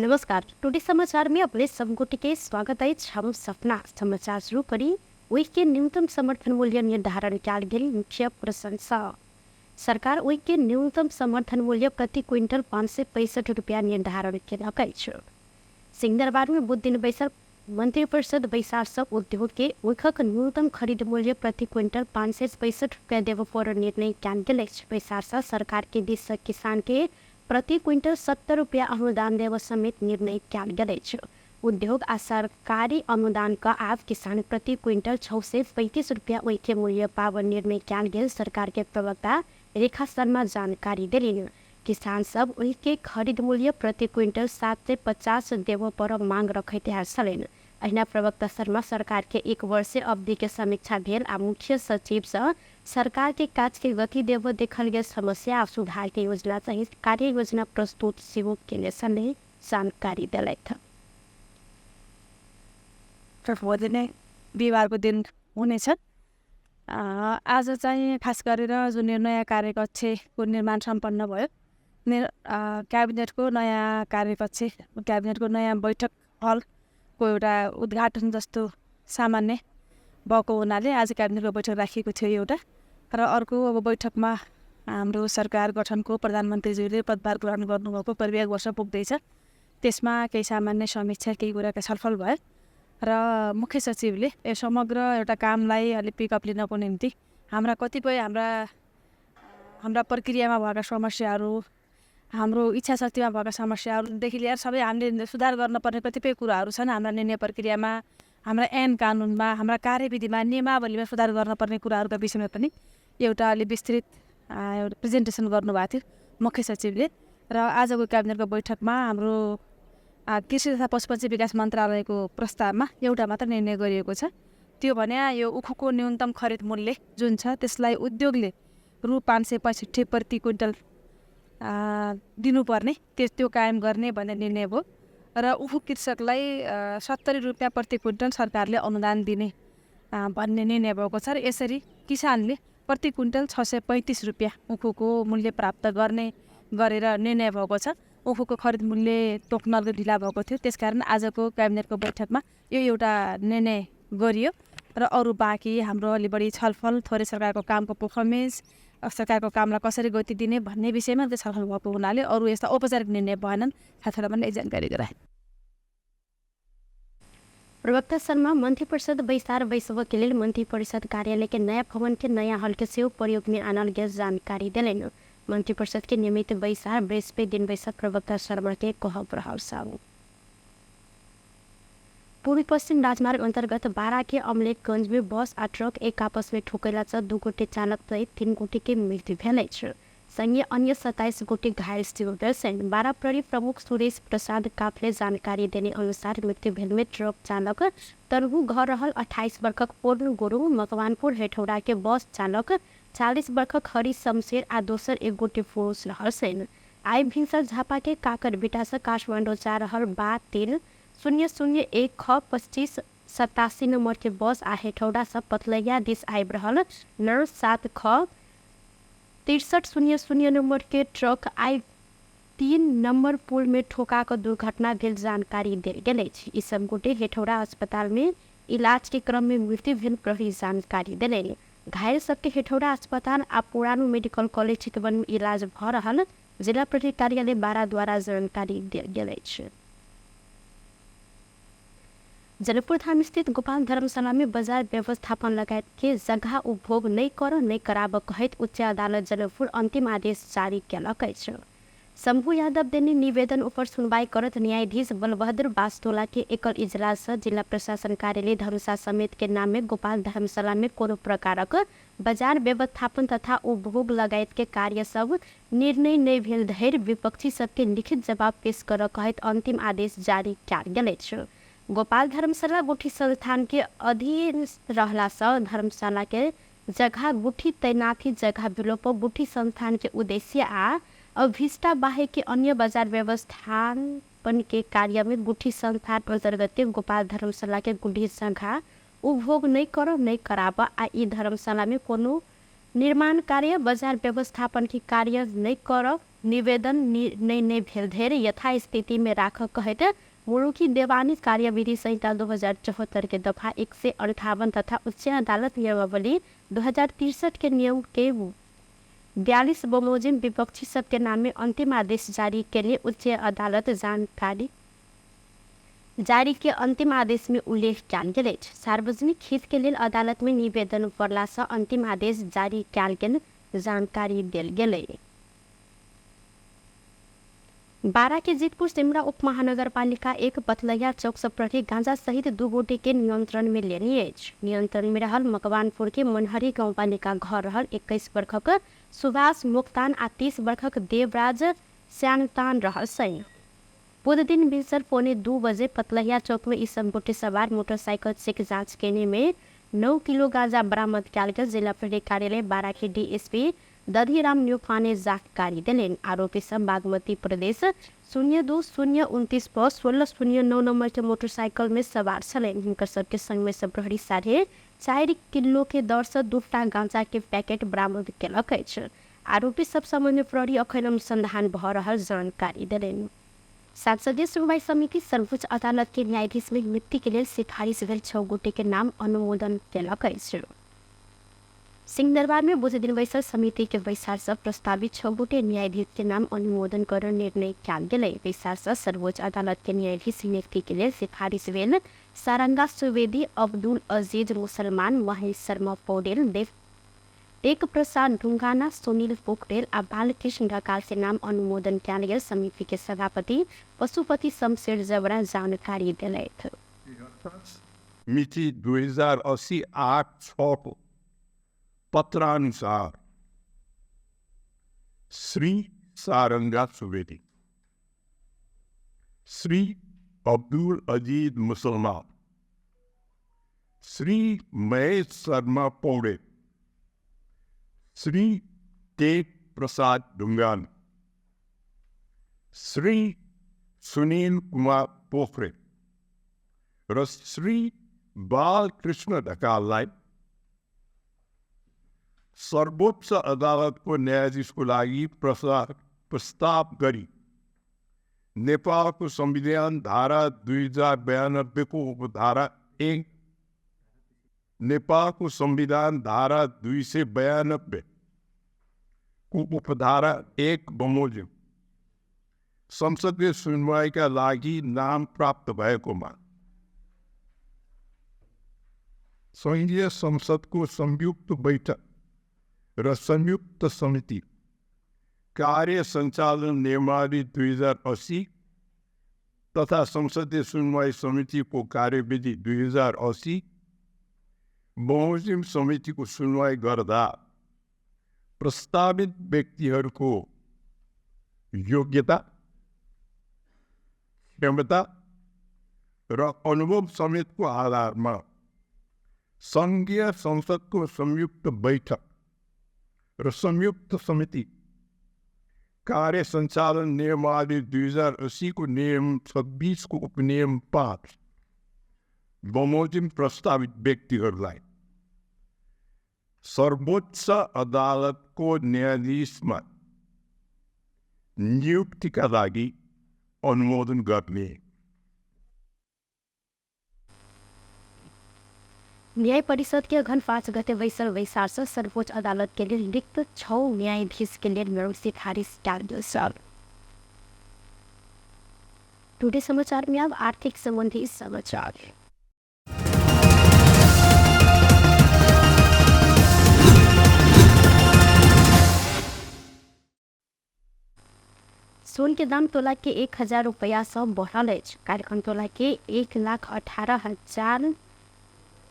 नमस्कार, टुडे समाचार में अपने सब गोटे के स्वागत अछि। हम सपना समाचार शुरू करी। ओहि के न्यूनतम समर्थन मूल्य निर्धारण कयल गेल मुख्य प्रशंसा। सरकार ओहि के न्यूनतम समर्थन मूल्य प्रति क्विंटल 565 रुपया निर्धारण केलक अछि। सिंहदरबार में बुध दिन बैसल मंत्रिपरिषद बैसार सँ उद्योग के ऊखक न्यूनतम खरीद मूल्य प्रति क्विंटल 565 रुपया देबय पर निर्णय कयल गेल अछि। बैसार सँ सरकार के दिस सँ किसान के प्रति क्विंटल 70 रुपया अनुदान देबय समेत निर्णय कयल गेल अछि। उद्योग आ सरकारी अनुदान क आब किसान प्रति क्विंटल 635 रुपया ओहि मूल्य पाबय निर्णय कयल गेल सरकार के प्रवक्ता रेखा शर्मा जानकारी देलनि। किसान सब ओहि के खरीद मूल्य प्रति क्विंटल 750 देबय पर मांग रखैत आयल छलनि। अहिना प्रवक्ता शर्मा सरकार के एक वर्षीय अवधि के समीक्षा भेल आ मुख्य सचिव सँ सरकार के काज के गति देबय देखल गेल समस्या आ सुधार के योजना सहित कार्य योजना प्रस्तुत सेहो केने छलनि जानकारी देलथि। भोलि नै बिहिबारको दिन हुनेछ। आज चाहिँ खास गरेर जुन यो नयाँ कार्यकक्षको निर्माण सम्पन्न भयो, क्याबिनेटको नयाँ कार्यकक्ष, क्याबिनेटको नयाँ बैठक हलको एउटा उद्घाटन जस्तो सामान्य भएको हुनाले आज क्याबिनेटको बैठक राखिएको थियो एउटा। र अर्को अब बैठकमा हाम्रो सरकार गठनको प्रधानमन्त्रीज्यूले पदभार ग्रहण गर्नुभएको करिब 1 वर्ष पुग्दैछ, त्यसमा केही सामान्य समीक्षा, केही कुराका छलफल भयो र मुख्य सचिवले यो समग्र एउटा कामलाई अलिक पिकअप लिनको निम्ति हाम्रा कतिपय हाम्रा प्रक्रियामा भएका समस्याहरू, हाम्रो इच्छा शक्तिमा भएका समस्याहरूदेखि लिएर सबै हामीले सुधार गर्नुपर्ने कतिपय कुराहरू छन्। हाम्रा निर्णय प्रक्रियामा, हाम्रा ऐन कानुनमा, हाम्रा कार्यविधिमा, नियमावलीमा सुधार गर्नुपर्ने कुराहरूका विषयमा पनि एउटा अलि विस्तृत एउटा प्रेजेन्टेसन गर्नुभएको थियो मुख्य सचिवले। र आजको क्याबिनेटको बैठकमा हाम्रो कृषि तथा पशुपक्षी विकास मन्त्रालयको प्रस्तावमा एउटा मात्र निर्णय गरिएको छ। त्यो भने यो उखुको न्यूनतम खरिद मूल्य जुन छ त्यसलाई उद्योगले रु 565 प्रति क्विन्टल दिनुपर्ने, त्यो कायम गर्ने भन्ने निर्णय भयो। र उखु कृषकलाई 70 रुपियाँ प्रति क्विन्टल सरकारले अनुदान दिने भन्ने निर्णय भएको छ। र यसरी किसानले प्रति क्विन्टल 635 रुपियाँ उखुको मूल्य प्राप्त गर्ने गरेर निर्णय भएको छ। उखुको खरिद मूल्य तोक्न अलिकति ढिला भएको थियो, त्यसकारण आजको क्याबिनेटको बैठकमा यो एउटा निर्णय गरियो। र अरू बाँकी हाम्रो अलि बढी छलफल, थोरै सरकारको कामको पर्फर्मेन्स, सरकारको कामलाई कसरी गति दिने भन्ने विषयमा त्यो छलफल भएको हुनाले अरू यस्ता औपचारिक निर्णय भएनन्। साथीहरूलाई पनि जानकारी गराएँ। प्रवक्ता शर्मा मंत्रिपरिषद बैसार बैसब के लेल मंत्रिपरिषद कार्यालय के नया भवन के नया हल के सेहो प्रयोग में आनल गेल जानकारी देलनि। मंत्रिपरिषद के नियमित बैसार बृहस्पति दिन बैसक प्रवक्ता शर्मा के कहब रहल छल। पूर्वी पश्चिम राजमार्ग अंतर्गत बारा के अमलेखगंज में बस आ ट्रक एक आपस में ठोकैला सँ 2 गोटे चालक सहित 3 गोटे के मृत्यु भेल अछि। संगे अन्य 27 गोटे घायल सेहो भेल छनि। बारा प्रहरी प्रमुख सुरेश प्रसाद काफले जानकारी देने अनुसार मृत्यु भेल में ट्रक चालक तरहु घर रहल 28 वर्षक पूर्ण गुरुङ, मकवानपुर हेठौड़ा के बस चालक 40 वर्षक हरि शमशेर आ दोसर 1 गोटे पुरुष रहल छनि। आइ भिनसर झापा के काकरबिटा सँ काठमाडौँ जा रहल बा 3 0 0 1 ख 25 87 नंबर के बस आ हेठौड़ा सँ पतलैया दिस आबि रहल 9 7 ख 63 0 0 नंबर के ट्रक आइ 3 नंबर पुल में ठोका कऽ दुर्घटना भेल जानकारी देल गेल अछि। ई सब गोटे हेठौड़ा अस्पताल में इलाज के क्रम में मृत्यु भेल प्रहरी जानकारी देलनि। घायल सबके हेठौड़ा अस्पताल आ पुरानो मेडिकल कॉलेज चितवन में इलाज भऽ रहल जिला प्रहरी कार्यालय बारा द्वारा जानकारी देल गेल अछि। जनकपुर धाम स्थित गोपाल धर्मशाला में बाजार व्यवस्थापन लगायत के जगह उपभोग नहीं कर नहीं कराब कहैत उच्च अदालत जनकपुर अंतिम आदेश जारी केलक अछि। शंभू यादव देने निवेदन ऊपर सुनवाई करत न्यायाधीश बलबहादुर बास्तोला के एकल इजलास सँ जिला प्रशासन कार्यालय धनुषा समेत के नाम में गोपाल धर्मशाला में कोनो प्रकारक बाजार व्यवस्थापन तथा उपभोग लगायत के कार्य सब निर्णय नहि भेल धरि विपक्षी सबके लिखित जवाब पेश करऽ कहैत अंतिम आदेश जारी कयल गेल अछि। गोपाल धर्मशाला गुठी संस्थान के अधीन रहला सँ धर्मशाला के जगह गुठी तैनाती जगह भेलो पर गुठी संस्थान के उद्देश्य आ अभिष्टा बाहेक के अन्य बाजार व्यवस्थापन के कार्य में गुठी संस्थान अंतर्गत के गोपाल धर्मशाला के गुठी संघा उपभोग नहीं कर नहीं कराब आ ई धर्मशाला में कोनो निर्माण कार्य बाजार व्यवस्थापन के कार्य नहीं कर निवेदन निर्णय नहि भेल धरि यथास्थिति में राखऽ कहैत मुलुकी देवानी कार्यविधि संहिता 2074 के दफा 158 तथा उच्च अदालत नियमावली 2063 के नियम के 42 बमोजिम विपक्षी सबके नाम में अंतिम आदेश जारी के लिए उच्च अदालत जानकारी जारी के अंतिम आदेश में उल्लेख कयल गेल अछि। सार्वजनिक हित के लेल अदालत में निवेदन पड़लासँ अंतिम आदेश जारी कयल गेल जानकारी देल गेलै। बारा के जीतपुर सिमरा उप महानगरपालिका 1 पतलैया चौक सँ प्रहरी गांजा सहित 2 गोटे के नियंत्रण में लेने अछि। नियंत्रण में रहल मकवानपुर के मनहरी गाउँपालिका घर रहल 21 वर्षक सुभाष मोक्तान आ 30 वर्षक देवराज स्याङतान रहल सैन। बुध दिन भिनसर 1:45 बजे पतलहिया चौक में ई सब गोटे सवार मोटरसाइकिल चेक जांच केने में 9 किलो गांजा बरामद कयल गेल जिला प्रहरी कार्यालय बारा के डीएसपी दधिराम न्यूफाने जानकारी देलनि। आरोपी सब बागमती प्रदेश 02 029 पर 16 09 नंबर के मोटरसाइकिल में सवार छलनि। हिनकर सबके संग में सब प्रहरी 4.5 किलो के दर से 2टा गांजा के पैकेट बरामद केलक अछि। आरोपी सब संबंध में प्रहरी अखन अनुसंधान भऽ रहल जानकारी देलनि। संसदीय सुनवाई समिति सर्वोच्च अदालत के न्यायाधीश में नियुक्ति के लेल सिफारिश भेल 6 गोटे के नाम अनुमोदन केलक अछि। सिंहदरबार में बुध दिन बैसल समिति के बैसार से प्रस्तावित 6 गोटे न्यायाधीश के नाम अनुमोदन कर निर्णय कयल गेलै। बैसार से सर्वोच्च अदालत के न्यायाधीश नियुक्ति के लेल सिफारिश भेल सारंगा सुवेदी, अब्दुल अजीज मुसलमान, महेश शर्मा पौडेल, टेक प्रसाद ढुंगाना, सुनील पोखरेल आ बालकृष्ण ढकाल से नाम अनुमोदन कयल गेल समिति के सभापति पशुपति शमशेर जबरा जानकारी देलथि। मिति 2080 8/6 को पत्रानुसार श्री सारंगा सुवेदी, श्री अब्दुल अजीज मुसलमान, श्री महेश शर्मा पौड़े, श्री टेक प्रसाद ढुंगान, श्री सुनील कुमार पोखरे र श्री बालकृष्ण ढकाललाई सर्वोच्च अदालतको न्यायाधीशको लागि प्रस्ताव गरी नेपालको संविधान धारा 2092 को उपधारा 1, नेपालको संविधान धारा 292 को उपधारा 1 बमोजिम संसदीय सुनवाईका लागि नाम प्राप्त भएकोमा संघीय संसदको संयुक्त बैठक र संयुक्त समिति कार्य सञ्चालन नियमावली 2080 तथा संसदीय सुनवाई समितिको कार्यविधि 2080 बमोजिम समितिको सुनवाई गर्दा प्रस्तावित व्यक्तिहरूको योग्यता, क्षमता र अनुभव समेतको आधारमा संघीय संसदको संयुक्त बैठक र संयुक्त समिति कार्य सञ्चालन नियमावली 2080 को नियम 26 को उपनियम 5 बमोजिम प्रस्तावित व्यक्तिहरूलाई सर्वोच्च अदालतको न्यायाधीशमा नियुक्तिका लागि अनुमोदन गर्ने। न्याय परिषद के अघन 5 गते बैसल बैसार से सर्वोच्च अदालत के लिए रिक्त 6 न्यायाधीश के लिए सिफारिश कयल गेल छल। टुडे समाचार में अब आर्थिक संबंधी समाचार। सोन के दाम तोला के 1000 रुपया से बढ़ल अछि। कार्यक्रम तोला के 1,18,000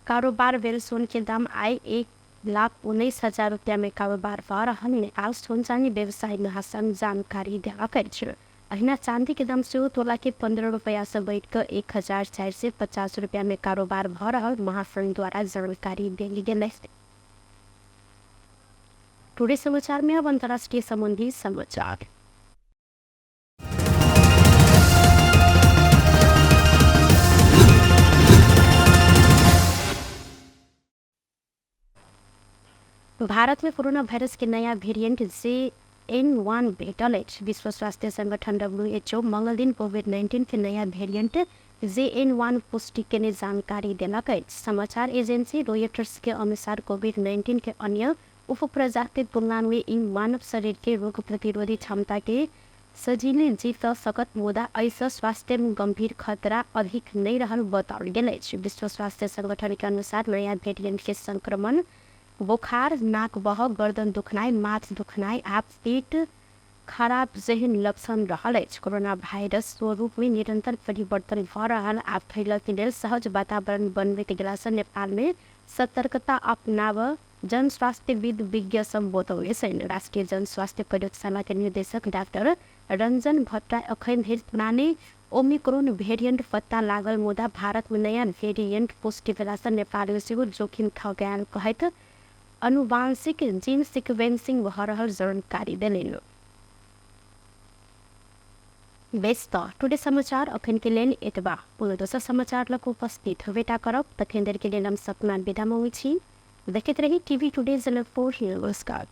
कारोबार भेल सोन के दाम आइ 1,19,000 रुपया में कारोबार भऽ रहल नेपाल सोन चानी व्यवसायी महासंघ जानकारी देलक अछि। अहिना चांदी के दाम सेहो तोला के 15 रुपया से बढ़ि कऽ 1450 रुपया में कारोबार भऽ रहल महासंघ द्वारा जानकारी देल गेल अछि। टुडे समाचार में अब अंतर्राष्ट्रीय संबंधी समाचार। भारत में कोरोना वायरस के नया वेरिएंट जे JN.1 भेटल अछि। विश्व स्वास्थ्य संगठन WHO मंगलदिन कोविड-19 के नया वेरिएंट JN.1 पुष्टि केने जानकारी देलक अछि। समाचार एजेंसी रॉयटर्स के अनुसार कोविड-19 के अन्य उपप्रजाति तुलना में ई मानव शरीर के रोग प्रतिरोधी क्षमता के सजिले जीत सकत, मुदा एहिसँ स्वास्थ्य में गंभीर खतरा अधिक नहि रहल बताओल गेल अछि। विश्व स्वास्थ्य संगठन के अनुसार नया वेरिएंट के संक्रमण बोखार, नाक बहब, गर्दन दुखनाइ, माथ दुखनाइ आ पेट खराब जेहन लक्षण रहल अछि। कोरोना वायरस स्वरूप में निरंतर परिवर्तन भऽ रहल आ फैलय के लेल सहज वातावरण बनबैत गेलासँ नेपाल में सतर्कता अपनाब जनस्वास्थ्यविद विज्ञ सब बतौने छनि। राष्ट्रिय जनस्वास्थ्य प्रयोगशाला के निर्देशक डाक्टर रंजन भट्टराई अखन धरि पुराने ओमिक्रोन वेरिएंट पत्ता लागल, मुदा भारत में नया वेरिएंट पुष्टि भेलासँ नेपाल में सेहो जोखिम थप आयल कहैत अनुवांशिक जीन सिक्वेंसिंग भऽ रहल जानकारी देलनि। बेस त टुडे समाचार अखन के लेल एतबा। पुनः दोसर समाचार लग उपस्थित होबेटा करब, तखन देर के लेल हम सपना विदा मङ्गै छी। देखैत रही टीवी टुडे जनकपुर। नमस्कार।